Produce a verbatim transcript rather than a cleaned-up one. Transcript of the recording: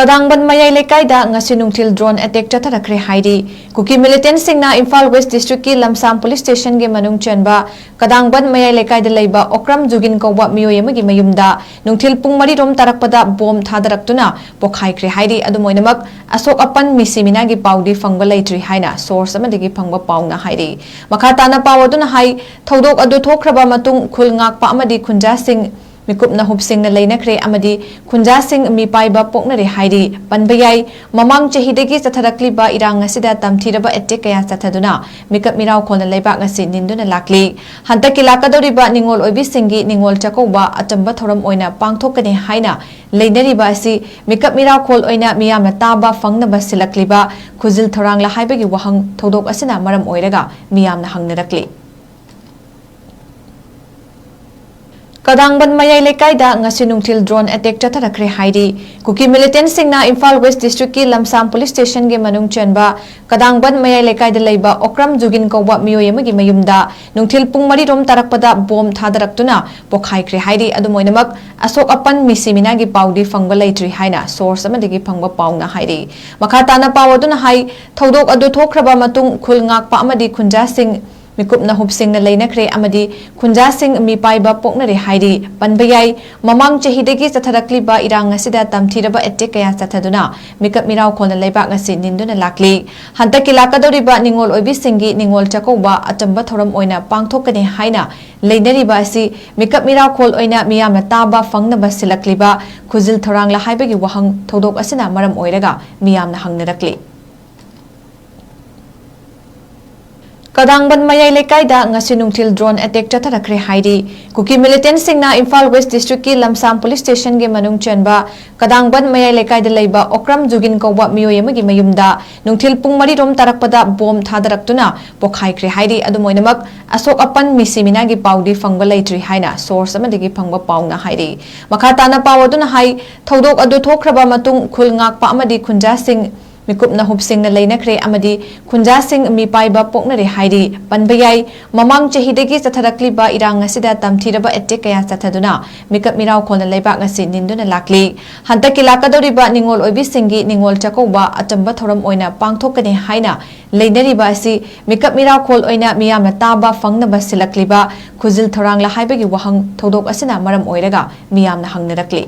ꯀꯗꯥꯡꯕꯟ ꯃꯌꯥꯏ ꯂꯩꯀꯥꯏꯗ ꯉꯁꯤ ꯅꯨꯡꯊꯤꯜ drone attack ꯆꯠꯊꯔꯛꯈ꯭ꯔꯦ ꯍꯥꯏꯔꯤ꯫ ꯀꯨꯀꯤ militant ꯁꯤꯡꯅ ꯏꯝꯐꯥꯜ West District ꯀꯤ ꯂꯝꯁꯥꯡ Police Station ꯒꯤ ꯃꯅꯨꯡ ꯆꯟꯕ ꯀꯗꯥꯡꯕꯟ ꯃꯌꯥꯏ ꯂꯩꯀꯥꯏꯗ ꯂꯩꯕ ꯑꯣꯀ꯭ꯔꯝ ꯖꯨꯒꯤꯟ ꯀꯧꯕ ꯃꯤꯑꯣꯏ ꯑꯃꯒꯤ ꯃꯌꯨꯝꯗ ꯅꯨꯡꯊꯤꯜ ꯄꯨꯡ ꯃꯔꯤ ꯔꯣꯝ ꯇꯥꯔꯛꯄꯗ ꯕꯣꯝ ꯊꯥꯗꯔꯛꯇꯨꯅ ꯄꯣꯈꯥꯏꯈ꯭ꯔꯦ ꯍꯥꯏꯔꯤ꯫ ꯑꯗꯨꯝ ꯑꯣꯏꯅꯃꯛ, ꯑꯁꯣꯛ ꯑꯄꯟ ꯃꯤꯁꯤ ꯃꯤꯅꯥꯒꯤ ꯄꯥꯎꯗꯤ ꯐꯪꯕ ꯂꯩꯇ꯭ꯔꯤ ꯍꯥꯏꯅ source ꯑꯃꯗꯒꯤ ꯐꯪꯕ ꯄꯥꯎꯅ ꯍꯥꯏꯔꯤ꯫ ꯃꯈꯥ ꯇꯥꯅ ꯄꯥꯎ ꯑꯗꯨꯅ ꯍꯥꯏ, ꯊꯧꯗꯣꯛ ꯑꯗꯨ ꯊꯣꯛꯈ꯭ꯔꯕ ꯃꯇꯨꯡ ꯈꯨꯜ ꯉꯥꯛꯄ ꯑꯃꯗꯤ ꯈꯨꯟꯖꯥꯁꯤꯡ ꯃꯤꯀꯨꯞꯅ ꯍꯨꯞꯁꯤꯡꯅ ꯂꯩꯅꯈ꯭ꯔꯦ ꯑꯃꯗꯤ ꯈꯨꯟꯖꯥꯁꯤꯡ ꯃꯤꯄꯥꯏꯕ ꯄꯣꯛꯅꯔꯦ ꯍꯥꯏꯔꯤ꯫ ꯄꯟꯕ ꯌꯥꯏ, ꯃꯃꯥꯡ ꯆꯍꯤꯗꯒꯤ ꯆꯠꯊꯔꯛꯂꯤꯕ ꯏꯔꯥꯡ ꯑꯁꯤꯗ ꯇꯝꯊꯤꯔꯕ attack ꯀꯌꯥ ꯆꯠꯊꯗꯨꯅ ꯃꯤꯀꯞ ꯃꯤꯔꯥꯎ ꯈꯣꯜꯅ ꯂꯩꯕꯥꯛ ꯑꯁꯤ ꯅꯤꯟꯗꯨꯅ ꯂꯥꯛꯂꯤ꯫ ꯍꯟꯗꯛꯀꯤ ꯂꯥꯛꯀꯗꯧꯔꯤꯕ ꯅꯤꯉꯣꯜ ꯑꯣꯏꯕꯤꯁꯤꯡꯒꯤ ꯅꯤꯉꯣꯜ ꯆꯥꯛꯀꯧꯕ ꯑꯆꯝꯕ ꯊꯧꯔꯝ ꯑꯣꯏꯅ ꯄꯥꯡꯊꯣꯛꯀꯅꯤ ꯍꯥꯏꯅ ꯂꯩꯅꯔꯤꯕ ꯑꯁꯤ ꯃꯤꯀꯞ ꯃꯤꯔꯥꯎꯈꯣꯜ ꯑꯣꯏꯅ ꯃꯤꯌꯥꯝꯅ ꯇꯥꯕ ꯐꯪꯅꯕ ꯁꯤꯜꯂꯛꯂꯤꯕ ꯈꯨꯖꯤꯜ ꯊꯧꯔꯥꯡꯂ ꯍꯥꯏꯕꯒꯤ ꯋꯥꯍꯪ ꯊꯧꯗꯣꯛ ꯑꯁꯤꯅ ꯃꯔꯝ ꯑꯣꯏꯔꯒ ꯃꯤꯌꯥꯝꯅ ꯍꯪꯅꯔꯛꯂꯤ꯫ ꯀꯗꯥꯡꯕꯟ ꯃꯌꯥꯏ ꯂꯩꯀꯥꯏꯗ ꯉꯁꯤ ꯅꯨꯡꯊꯤꯜ drone attack ꯆꯠꯊꯔꯛꯈ꯭ꯔꯦ ꯍꯥꯏꯔꯤ꯫ ꯀꯨꯀꯤ militant ꯁꯤꯡꯅ ꯏꯝꯐꯥꯜ West District ꯀꯤ ꯂꯝꯁꯥꯡ Police Station ꯒꯤ ꯃꯅꯨꯡ ꯆꯟꯕ ꯀꯗꯥꯡꯕꯟ ꯃꯌꯥꯏ ꯂꯩꯀꯥꯏꯗ ꯂꯩꯕ ꯑꯣꯀ꯭ꯔꯝ ꯖꯨꯒꯤꯟ ꯀꯧꯕ ꯃꯤꯑꯣꯏ ꯑꯃꯒꯤ ꯃꯌꯨꯝꯗ ꯅꯨꯡꯊꯤꯜ ꯄꯨꯡ ꯃꯔꯤ ꯔꯣꯝ ꯇꯥꯔꯛꯄꯗ ꯕꯣꯝ ꯊꯥꯗꯔꯛꯇꯨꯅ ꯄꯣꯈꯥꯏꯈ꯭ꯔꯦ ꯍꯥꯏꯔꯤ꯫ ꯑꯗꯨꯝ ꯑꯣꯏꯅꯃꯛ, ꯑꯁꯣꯛ ꯑꯄꯟ ꯃꯤꯁꯤ ꯃꯤꯅꯥꯒꯤ ꯄꯥꯎꯗꯤ ꯐꯪꯕ ꯂꯩꯇ꯭ꯔꯤ ꯍꯥꯏꯅ source ꯑꯃꯗꯒꯤ ꯐꯪꯕ ꯄꯥꯎꯅ ꯍꯥꯏꯔꯤ꯫ ꯃꯈꯥ ꯇꯥꯅ ꯄꯥꯎ ꯑꯗꯨꯅ ꯍꯥꯏ, ꯊꯧꯗꯣꯛ ꯑꯗꯨ ꯊꯣꯛꯈ꯭ꯔꯕ ꯃꯇꯨꯡ ꯈꯨꯜ ꯉꯥꯛꯄ ꯑꯃꯗꯤ ꯈꯨꯟꯖꯥꯁꯤꯡ ꯃꯤꯀꯨꯞꯅ ꯍꯨꯞꯁꯤꯡꯅ ꯂꯩꯅꯈ꯭ꯔꯦ ꯑꯃꯗꯤ ꯈꯨꯟꯖꯥꯁꯤꯡ ꯃꯤꯄꯥꯏꯕ ꯄꯣꯛꯅꯔꯦ ꯍꯥꯏꯔꯤ꯫ ꯄꯟꯕ ꯌꯥꯏ, ꯃꯃꯥꯡ ꯆꯍꯤꯗꯒꯤ ꯆꯠꯊꯔꯛꯂꯤꯕ ꯏꯔꯥꯡ ꯑꯁꯤꯗ ꯇꯝꯊꯤꯔꯕ attack ꯀꯌꯥ ꯆꯠꯊꯗꯨꯅ ꯃꯤꯀꯞ ꯃꯤꯔꯥꯎ ꯈꯣꯜꯅ ꯂꯩꯕꯥꯛ ꯑꯁꯤ ꯅꯤꯟꯗꯨꯅ ꯂꯥꯛꯂꯤ꯫ ꯍꯟꯗꯛꯀꯤ ꯂꯥꯛꯀꯗꯧꯔꯤꯕ ꯅꯤꯉꯣꯜ ꯑꯣꯏꯕꯤꯁꯤꯡꯒꯤ ꯅꯤꯉꯣꯜ ꯆꯥꯛꯀꯧꯕ ꯑꯆꯝꯕ ꯊꯧꯔꯝ ꯑꯣꯏꯅ ꯄꯥꯡꯊꯣꯛꯀꯅꯤ ꯍꯥꯏꯅ ꯂꯩꯅꯔꯤꯕ ꯑꯁꯤ ꯃꯤꯀꯞ ꯃꯤꯔꯥꯎꯈꯣꯜ ꯑꯣꯏꯅ ꯃꯤꯌꯥꯝꯅ ꯇꯥꯕ ꯐꯪꯅꯕ ꯁꯤꯜꯂꯛꯂꯤꯕ ꯈꯨꯖꯤꯜ ꯊꯧꯔꯥꯡꯂ ꯍꯥꯏꯕꯒꯤ ꯋꯥꯍꯪ ꯊꯧꯗꯣꯛ ꯑꯁꯤꯅ ꯃꯔꯝ ꯑꯣꯏꯔꯒ ꯃꯤꯌꯥꯝꯅ ꯍꯪꯅꯔꯛꯂꯤ꯫ ꯀꯗꯥꯡꯕꯟ ꯃꯌꯥꯏ ꯂꯩꯀꯥꯏꯗ ꯉꯁꯤ ꯅꯨꯡꯊꯤꯜ drone attack ꯆꯠꯊꯔꯛꯈ꯭ꯔꯦ ꯍꯥꯏꯔꯤ꯫ ꯀꯨꯀꯤ militant ꯁꯤꯡꯅ ꯏꯝꯐꯥꯜ West District ꯀꯤ ꯂꯝꯁꯥꯡ Police Station ꯒꯤ ꯃꯅꯨꯡ ꯆꯟꯕ ꯀꯗꯥꯡꯕꯟ ꯃꯌꯥꯏ ꯂꯩꯀꯥꯏꯗ ꯂꯩꯕ ꯑꯣꯀ꯭ꯔꯝ ꯖꯨꯒꯤꯟ ꯀꯧꯕ ꯃꯤꯑꯣꯏ ꯑꯃꯒꯤ ꯃꯌꯨꯝꯗ ꯅꯨꯡꯊꯤꯜ ꯄꯨꯡ ꯃꯔꯤ ꯔꯣꯝ ꯇꯥꯔꯛꯄꯗ ꯕꯣꯝ ꯊꯥꯗꯔꯛꯇꯨꯅ ꯄꯣꯈꯥꯏꯈ꯭ꯔꯦ ꯍꯥꯏꯔꯤ꯫ ꯑꯗꯨꯝ ꯑꯣꯏꯅꯃꯛ, ꯑꯁꯣꯛ ꯑꯄꯟ ꯃꯤꯁꯤ ꯃꯤꯅꯥꯒꯤ ꯄꯥꯎꯗꯤ ꯐꯪꯕ ꯂꯩꯇ꯭ꯔꯤ ꯍꯥꯏꯅ source ꯑꯃꯗꯒꯤ ꯐꯪꯕ ꯄꯥꯎꯅ ꯍꯥꯏꯔꯤ꯫ ꯃꯈꯥ ꯇꯥꯅ ꯄꯥꯎ ꯑꯗꯨꯅ ꯍꯥꯏ, ꯊꯧꯗꯣꯛ ꯑꯗꯨ ꯊꯣꯛꯈ꯭ꯔꯕ ꯃꯇꯨꯡ ꯈꯨꯜ ꯉꯥꯛꯄ ꯑꯃꯗꯤ ꯈꯨꯟꯖꯥꯁꯤꯡ ꯃꯤꯀꯨꯞꯅ ꯍꯨꯞꯁꯤꯡꯅ ꯂꯩꯅꯈ꯭ꯔꯦ ꯑꯃꯗꯤ ꯈꯨꯟꯖꯥꯁꯤꯡ ꯃꯤꯄꯥꯏꯕ ꯄꯣꯛꯅꯔꯦ ꯍꯥꯏꯔꯤ꯫ ꯄꯟꯕ ꯌꯥꯏ, ꯃꯃꯥꯡ ꯆꯍꯤꯗꯒꯤ ꯆꯠꯊꯔꯛꯂꯤꯕ ꯏꯔꯥꯡ ꯑꯁꯤꯗ ꯇꯝꯊꯤꯔꯕ ꯑꯦꯇꯦꯛ ꯀꯌꯥ ꯆꯠꯊꯗꯨꯅ ꯃꯤꯀꯞ ꯃꯤꯔꯥꯎꯈꯣꯜꯅ ꯂꯩꯕꯥꯛ ꯑꯁꯤ ꯅꯤꯟꯗꯨꯅ ꯂꯥꯛꯂꯤ꯫ ꯍꯟꯗꯛꯀꯤ ꯂꯥꯛꯀꯗꯧꯔꯤꯕ ꯅꯤꯉꯣꯜ ꯑꯣꯏꯕꯤꯁꯤꯡꯒꯤ ꯅꯤꯉꯣꯜ ꯆꯥꯛꯀꯧꯕ ꯑꯆꯝꯕ ꯊꯧꯔꯝ ꯑꯣꯏꯅ ꯄꯥꯡꯊꯣꯛꯀꯅꯤ ꯍꯥꯏꯅ ꯂꯩꯅꯔꯤꯕ ꯑꯁꯤ ꯃꯤꯀꯞ ꯃꯤꯔꯥꯎꯈꯣꯜ ꯑꯣꯏꯅ ꯃꯤꯌꯥꯝꯅ ꯇꯥꯕ ꯐꯪꯅꯕ ꯁꯤꯜꯂꯛꯂꯤꯕ ꯈꯨꯖꯤꯜ ꯊꯧꯔꯥꯡꯂ ꯍꯥꯏꯕꯒꯤ ꯋꯥꯍꯪ ꯊꯧꯗꯣꯛ ꯑꯁꯤꯅ ꯃꯔꯝ ꯑꯣꯏꯔꯒ ꯃꯤꯌꯥꯝꯅ ꯍꯪꯅꯔꯛꯂꯤ꯫